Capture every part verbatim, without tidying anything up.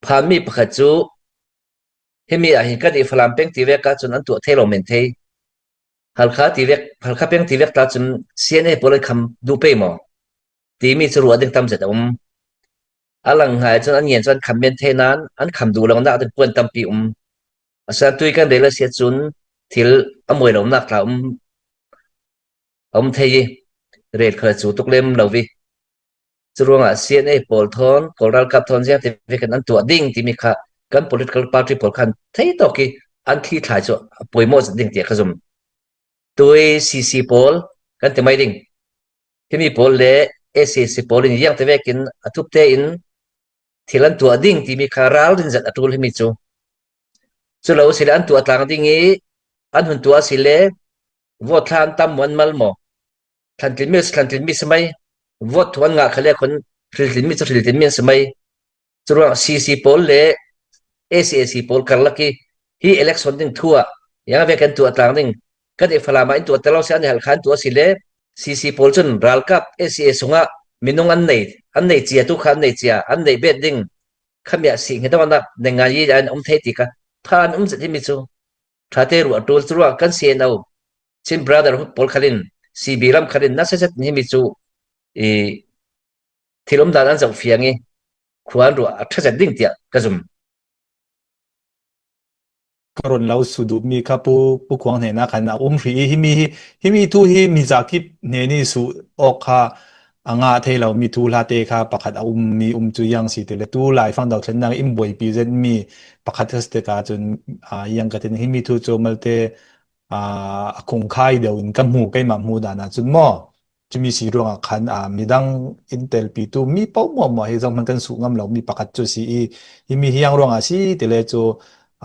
Phan mi pakhat cu himi ah hin kan i Falam peng ti vek ahcun an tuah thei lo men thei. Halkha ti vek, Halkha peng ti vek ta cun C N A pawl an kham duh pei maw? Timi cu ruah ding tam zet a um. A lang hnga cun an ngen cu an kham men thei nain an kham duh lo nak ding puan tampi um. Asinain tui kan rel a si ahcun thil a muai lonak tla um, a um thei i rel khal cu tuk lem lo i. Curuangah C N A pawl thawn, Kawl ralkap thawn ziangti vekin an tuah ding timi kha kan political party pawl khan thei tawk i an thli thlai cu a poimawh zet ding tiah ka zum. Tui C C pawl kan ti mai ding. Himi pawl le S A C pawl in ziangti vekin a thup tein thil an tuah ding timi kha ral rin zet a ṭul himi cu. Cu lo si le an tuah tlang ding i an hun tuah si le vote thla an tam maw an mal maw? Thlantlin mi si, thlantlin mi si mai. Vote thum an ngah khal le khun hriltlin mi cu hriltlin mi an si mai. Curuang C C pawl le S A C pawl karlak i hi election ding thu ah ziang ve kan tuah tlang ding. Kan i Falam ah in tuah ta lo si, an i Halkha in tuah si le C C pawl cun ralkap S A sungah minung an nei, an nei cia, tu kha an nei cia, an nei bet ding. Khami ah si hngetawknak nengah i an um thei ti kha phan um zet himi cu ṭhate ruah a ṭul. Curuang kan C N O, Chin Brotherhood pawl khalin, C B ram khalin nasa zet himi cu i thil umdan an zoh fiang i khua an ruah a ṭha zet ding tiah ka zum. Ka run lo su duhmi kha Pu, Pu Khuang hnenah khan a um hrih i himi hi, himi thu hi mi zakip hnen i su awk kha a ngah thei lo mi thu hlate kha pakhat a um mi um cu ziang si ti le tu laifang dothlennak in buaipi zetmi pakhat ka si tikah cun, aa, ziang ka tin himi thu cu malte, aa, a khungkhai deuh in ka hmu, keimah hmuh dan ah cun maw? Cumi si ruangah khan, aa, midang in telpitu mi paoh hmuahhmuah hi zohhmanh kan suh ngam lo mi pakhat cu si i, himi hi ziang ruangah si ti le cu,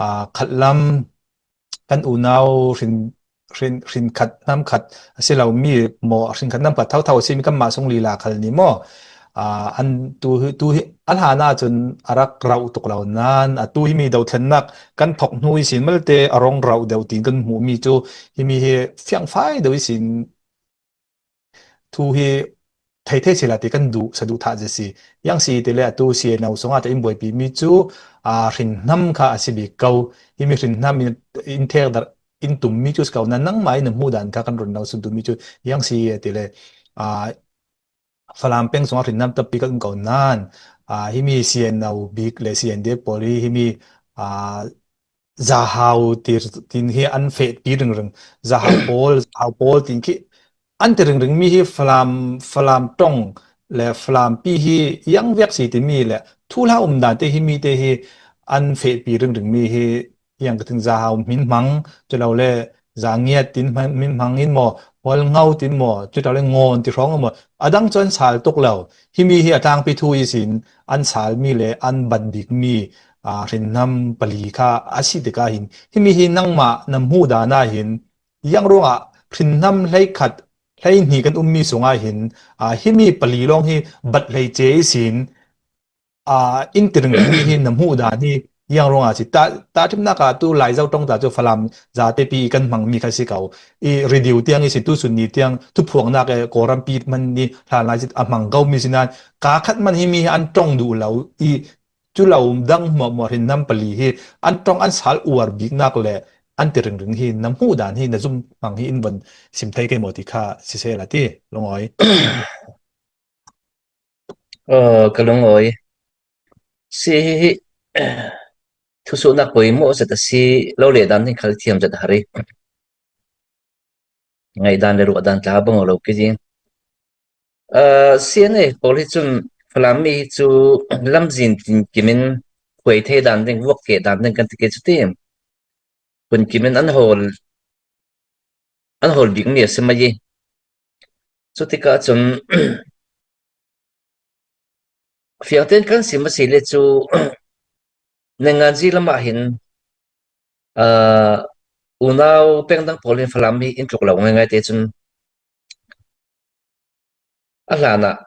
aa, khatlam kan unau hrin, hrin, hrin khat hnam khat a si lo mi maw, hrin khat hnam khat thotho a si mi kanmah sung lila khal ni maw? Aa, an tu, tu hi a hlan ahcun a rak rauh tuk lo nain, a tu himi dothlennak kan thok hnu ihsin malte a rung rauh deuh tiin kan hmuh mi cu himi hi fiangfai deuh ihsin thu hi thei thei sila ti kan duh, saduh thah zet si. Ziang si ti le atu C N O sungah in buaipi mi cu, aa, hrin hnam kha a si bik ko. Himi hrin hnam in, in thek dar, in tum mi cu si ko. Na nangmah in na hmuh dan kha kan run lo sun tum mi cu ziang si ti le, aa, Falam peng sungah hrin hnam tampi kan um ko nain, aa, himi C N O bik le C N D F pawl hi himi, aa, zahau tir tin hi an fehpi ringring. Zahau pawl, zahau pawl tin khi an ti ringring mi hi Falam, Falam ṭong le Falam pi hi ziang vek si timi le thuhla um dan te hi mi te hi an fehpi ringring mi hi ziang ka tin zahau hminhmang, cu lo le zangiat tin hmang, hminhmang in maw, hualngo tin maw, cu lo le ngawn ti hrawng in maw, a dang cu an sal tuk lo. Himi hi a tlangpi thu ihsin an sal mi le an ban bik mi, aa, hrin hnam pali kha a si tikah hin, himi hi nangmah na hmuh dan ah hin, ziang ruangah hrin hnam hleikhat, hleihnih kan ummi sungah hin, aa, himi pali lawng hi bat hleice ihsin, aa, in ti ringring mi hi na hmuh dan hi ziang ruangah si. Ta, tahṭhimnak ah tu Laizo ṭong ta cu Falam zate pi i kan hmang mi kha si ko. I radio tiang ihsin tu sun ni tiang thuphuangnak e Kawlram pi hman ni hlan lai si a hmang ko mi si nain ka khat man himi hi an ṭong duh lo i cu lo dang hmuahhmuah hrin hnam pali hi an ṭong an sal uar biknak le an ti ringring hi na hmuh dan hi na zum hmang hi in von sim thei ke maw ti kha siseh la ti lungawi. Aw, ka lungawi. Si hi, hi thusuhnak poimawh zet a si lo le dan hi khal thiam zet a har i ngaihdan le ruahdan tla bang lo ki ding. Aa, C N A pawl hi cun Falam mi hi cu lamzin tin kimin khuai thei dan ding, vuak keh dan ding kan ti ke cu ti. Hun kimin an hawl, an hawl bik mi a si mai i. Cutikah cun fiangtein kan sim a si le cu nengganzi lamah hin, aa, unau peng dang pawl hin Falam mi in tluk lo ngaingai te cun a hlanah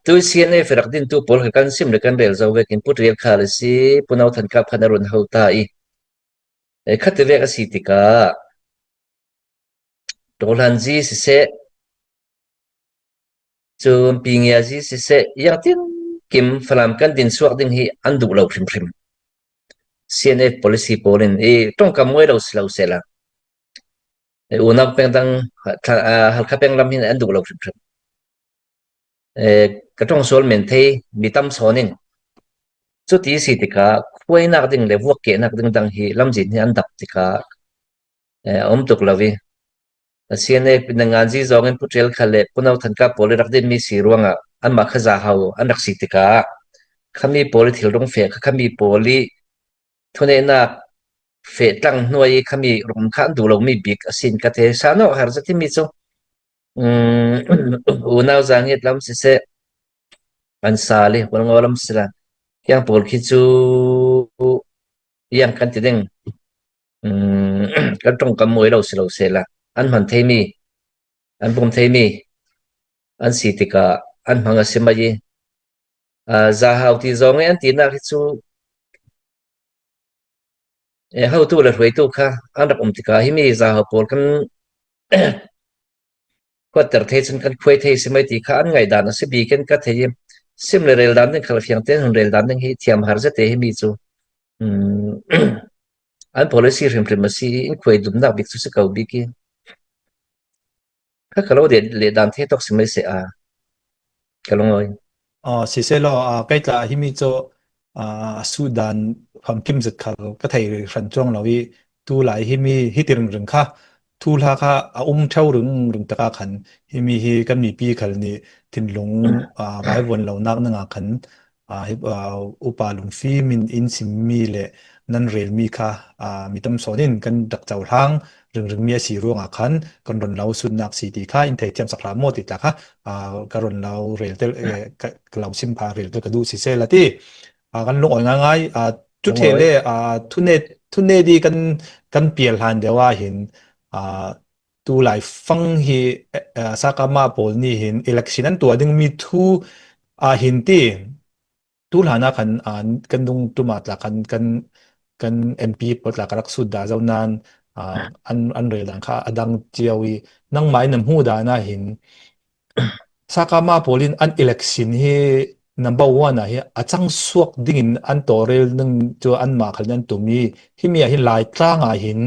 tu C N A rak dintu pawl kha kan sim le kan rel zo vekin Pu Rial Khal a si, Pu No Than Kap khan a run ho ta i, e, khati vek a si tikah Dawhlanzi siseh, cun Pingiazi siseh, ziangtin kim Falam kan din suak ding hi an duh lo hrimhrim. C N F policy pawl in i ṭawngkam mawi lo si lo sela, unau peng dang, Halkha peng lam hin an duh lo hrimhrim. Ka ṭawng sual men thei mi tam sawn in, chuti si tikah khuainak ding le vuakkehnak ding dang hi lamzin hi an dap tikah a um tuk lo i, a C N F nanganzi zawngin Pu Ṭial kha le Pu Nau Thanka pawl i rak dinmi si ruangah anmah kha zahau an rak si tikah khami pawl i thil rung feh kha, khami pawl i thuneihnak feh tlang hnuai i khami rum kha an duh lomi bik a sin ka thei. Sa nawh, har zet himi cu, um, unau zang hi lam siseh, an sal i, hualngaw lam sila, hiang pawl khi cu iang kan ti ding, um, kan ṭawngkam mawi lo si lo sela, an hman theimi, an bum theimi an si tikah an hmang a si mai i, zahau ti zawng i an tinak hi cu, hotu le hruaitu kha an rak um tikah himi zahau pawl kan kuatter thei cun kan khuai thei si mai ti kha an ngaihdan a si bikin ka thei i, sim le rel dan ding khal fiang tein hun rel dan ding hi thiam har zet te himi cu, um, an policy hrimhrim a si i, in khuai dumnak bik cu si ko bik i, kha ka lo leh dan thei tawk si mai seh a, ka lungawi. Siseh law, kei tla himi cu a sut dan famkim zet khal ka thei hran cuang lo i, tulai himi hiti ringring kha, thuhla kha a um ṭheu ringring tak ah khan himi hi kan mipi khal nih thinlung vaivuan lonak ningah khan, upa lungfim in in simmi le nan relmi kha mi tam sawn in kan rak cohlang ringringmi a si ruangah khan kan ron lo sutnak si ti kha in theithiam sak hram maw ti tla kha ka ron lo rel tel, ka lo sim pha rel tel ka duh siseh la ti. Kan lungawi ngaingai. Cu ṭheh le thunet, thunet i kan, kan pial hlan deuh ah hin, tulai fang hi, sakama pawl nih hin election an tuah dingmi thu ah hin ti, tu hlan ah khan kan dung ṭum ah tla khan kan, kan M P pawl tla ka rak sut dah zo nain an, an rel dan kha a dang cio i, nangmah in na hmuh dan ah hin sakama pawl in an election hi number one ah hi a cang suak dingin an tawlrel ning cu anmah khal in an tum i, himi ah hin Laitlang ah hin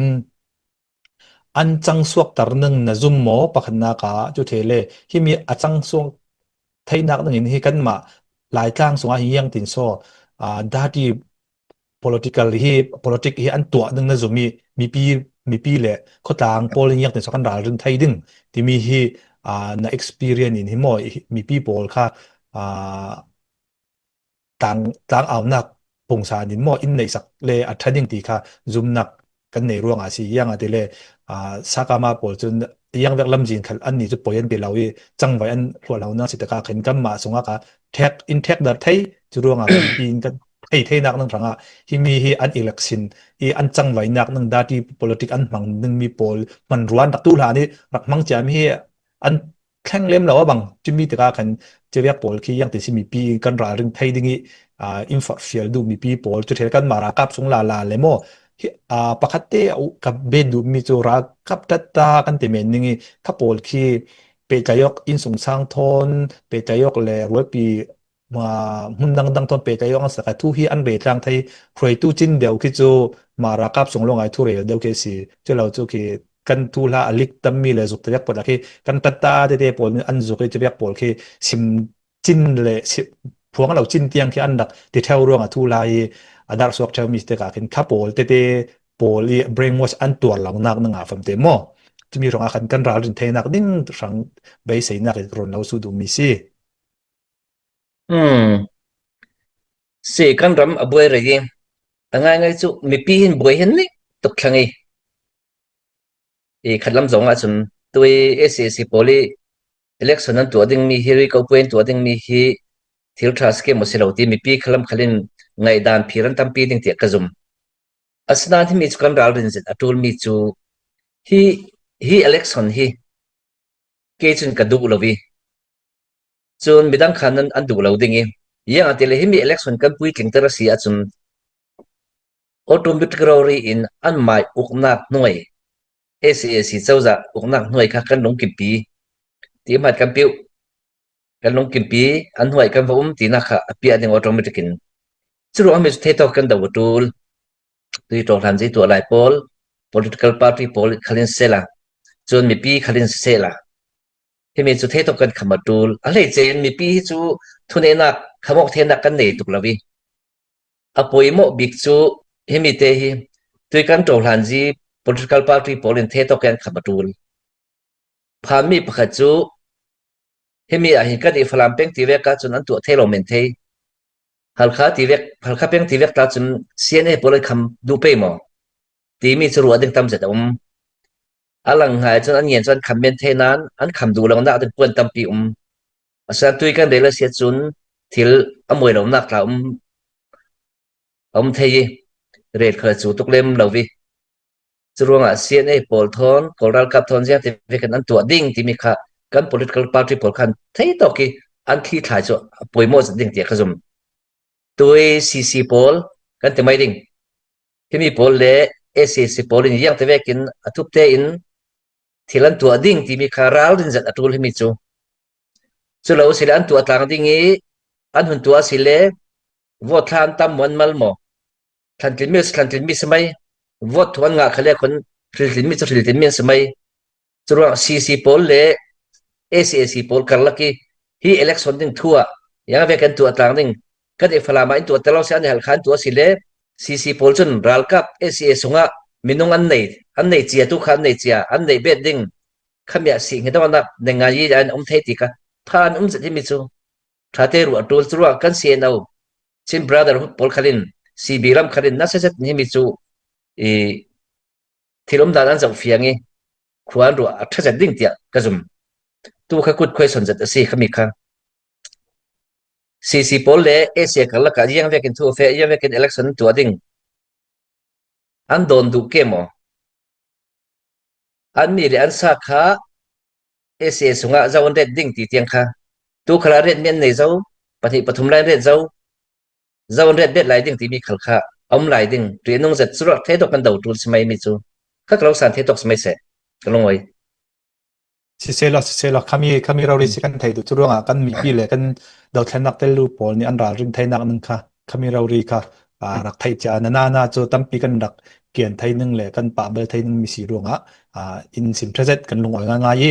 an cang suakter ning na zum maw? Pakhatnak ah cu ṭheh le himi a cang suak theinak dingin hi kanmah Laitlang sungah hi iang tin saw, dati political hi, politic hi an tuah ning na zum i, mipi, mipi le khawtlang pawl in iang tin saw kan ralring thei ding timi hi na experience in hi maw, mipi pawl kha tlang, tlang aunak pungsan in maw in neihsak le a ṭha ding ti kha zumnak kan nei ruangah a si. Iang a ti le sakama pawl cun iang vek lamzin khal annih cu poi an ti lo i, cangvai an hluah lo na si takah khin kanmah sungah kha ṭhek, in ṭhekdarh thei cu ruangah kan pi in kan thei theinak ning hrangah himi hi an election i an cangvainak ning dati politic an hmang dingmi pawl hmanrua an rak tu hlan i rak hmang ciami hi an thleng lem lo a bang. Cumi tikah khan civiak pawl khi iang ti si mipi kan ralring thei ding i, in forhfial duh mipi pawl cu ṭhel kanmah ralkap sung lala le maw? Hi, pakhat te ka bet duhmi cu ralkap ṭatta kan ti men ning i, kha pawl khi pehtlaih awk, innsungsang thawn pehtlaih awk le rualpi hmun dangdang thawn pehtlaih awk an sak a, thu hi an rel tlang thei. Hruaitu cin deuh khi cu mah ralkap sung lawng ai thu rel deuh khi a si. Cu lo cu khi kan thuhla a lik tammi le zuk tiviak pawl khi kan ṭatta tete pawl nih an zuk i, tiviak pawl khi sim cin le phuang lo cin tiang khi an rak ti ṭheu ruangah thuhla hi a darh suak ṭheu mi si tikah khin kha pawl tete pawl i brainwash an tuar lo nak na ngah famte maw? Cumi hrangah khan kan ralrin theinak ding hrang beiseinak i ron lo sut duhmi si. Si, kan ram a buai rei i, a ngaingai cu mipi hin buai hin nih tuk thlang i, i khatlam zong ahcun tui S A C pawl i election an tuah dingmi hi, riko puai an tuah dingmi hi thil ṭha scheme a si lo ti mipi khalam khalin ngaihdan phir an tampi ding tiah ka zum. Asinain himi cu kan ralrin zin a ṭulmi cu hi, hi election hi kei cun ka duh lo i, cun midang khan an, an duh lo ding i, iang a ti le himi election kan puitlingter a si ahcun automatic rori in anmai uknak hnuai, S A C cozah uknak hnuai kha kan lungkimpi ti hmat kan piuh, kan lungkimpi, an hnuai kan va um tinak kha a piah ding automatic in. Curuangmi cu theitawk kan do a ṭul. tui ṭawhlanzi tuah lai pawl, political party pawl khalin sela, cun mipi khalin sela, himi cu thei tawk kan kham a ṭul. A hleice in mipi hi cu thuneihnak, khamawk theinak kan nei tuk lo i, a poimawh bik cu himi te hi tui kan ṭawhlanzi political party pawl in thei tawk kan kham a ṭul. Phanmi pakhat cu himi ah hin kan i Falam peng ti vek ahcun an tuah thei lo men thei. Halkha ti vek, Halkha peng ti vek ta cun C N A pawl an kham duh pei maw? Timi cu ruah ding tam zet a um. A lang hnga cun an ngen cu an kham men thei nain an kham duh lo nak ding puan tampi um. Asinain tui kan rel a si ahcun thil a muai lo nak tla um, a um thei i rel khal cu tuk lem lo i. Curuangah C N A pawl thawn, Kawl ralkap thawn ziang ti vekin an tuah ding timi kha kan political party pawl khan thei tawk i an thli thlai cu a poimawh zet ding tiah ka zum. Tui C C pawl kan ti mai ding. Himi pawl le S A C pawl in ziang ti vekin a thup tein thil an tuah ding timi kha ral rin zet a ṭul himi cu. Cu lo si le an tuah tlang ding i an hun tuah si le vote thla an tam maw an mal maw? Thlantlin mi si, thlantlin mi si mai. Vote thum an ngah khal le khun hriltlin mi cu hriltlin mi an si mai. Curuang C C pawl le S A C pawl karlak i hi election ding thu ah ziang vek kan tuah tlang ding. Kan i Falam ah in tuah ti lo si, an i Halkha in tuah si le C C pawl cun ralkap S A sungah minung an nei, an nei cia, tu kha an nei cia, an nei bet ding. Khami ah si hngetawknak nei ngai i an um thei ti kha phan um zet himi cu ṭhate ruah ṭul. Curuang kan C N O, Chin Brotherhood pawl khalin, C B ram khalin nasa zet himi cu i thil umdan an zoh fiang i khuan ruah a ṭha zet ding tiah ka zum. Tu kha kut khuai son zet a si khami kha. C C pawl le S A karlak ah ziang vekin thu a feh, ziang vekin election tuah ding an dawn duh ke maw? An mi le an sa kha S A sungah zo an ret ding ti tiang kha tu khalah ret mi an nei zo, pahnih pathum lai an ret zo, zo an ret bet lai ding timi khal kha a um lai ding, ṭihnung zet curuak thei tawk kan do ṭul si mai mi cu kha ka lo san thei tawk si mai seh, ka lungawi. Siseh lo, siseh lo, khami, khami rori si kan thei duh. Curuangah kan mipi le kan dothlennak teltu pawl nih an ralring theinak ning kha, khami rori kha, aa, rak theih cia, na, na, na cu tampi kan rak kian thei ning le kan pah bal thei ning mi si ruangah, aa, in sim ṭha zet kan lungawi ngaingai i,